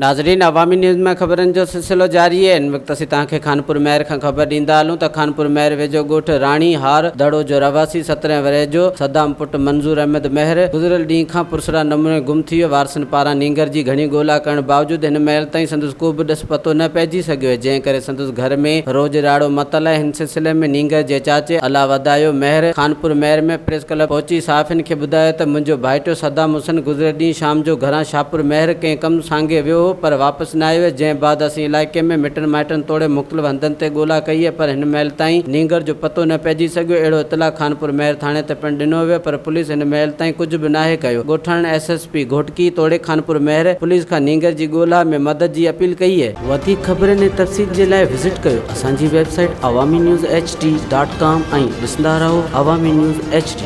ناظرين عوامي نيوز ۾ خبرن جو سلسلو جاري آهي ان وقت اسين توهان کي خانپور مهر کان خبر ڏيندا هلون ته خانپور مهر ويجهو ڳوٺ راڻي هار دڙو جو رهواسي 17 ورهيه جو صدام پٽ منظور احمد مهر گذريل ڏينهن کان پرسرار نموني گم ٿي ويو وارثن پاران نينگر جي گهڻي ڳولا ڪرڻ باوجود هن مهل تائين سندس ڪو به ڏس پتو نه پئجي سگهيو آهي جنهن ڪري سندس گهر ۾ روڄ راڙو متل آهي هن سلسلي ۾ نينگر جي چاچي الله وڌايو مهر خانپور مهر ۾ پريس ڪلب پهچي صحافين کي ٻڌايو ته منهنجو ڀائٽيو صدام حسين گذريل ڏينهن شام جو گهران شاهپور مهر ڪنهن ڪم سانگي ويو هو پر واپس نه آيو جنهن بعد اسين علائقي ۾ مٽن مائٽن توڙي مختلف هنڌن تي ڳولا ڪئي پر هن مهل تائين نينگر جو پتو نه پئجي سگهيو اهڙو اطلاع خانپور مهر ٿاڻي تي پڻ ڏنو ويو پر پوليس هن مهل تائين ڪجهه به ناهي ڪيو ڳوٺاڻن ايس ايس پي گهوٽڪي توڙي خانپور مهر پوليس کان نينگر جي ڳولا ۾ مدد جي اپيل ڪئي. وڌيڪ خبرن ۽ تفصيل جي لاء وزٽ ڪيو اسان جي website Awami news H D dot com ۽ ڏسندا رهو عوامي نيوز ايڇ ڊي.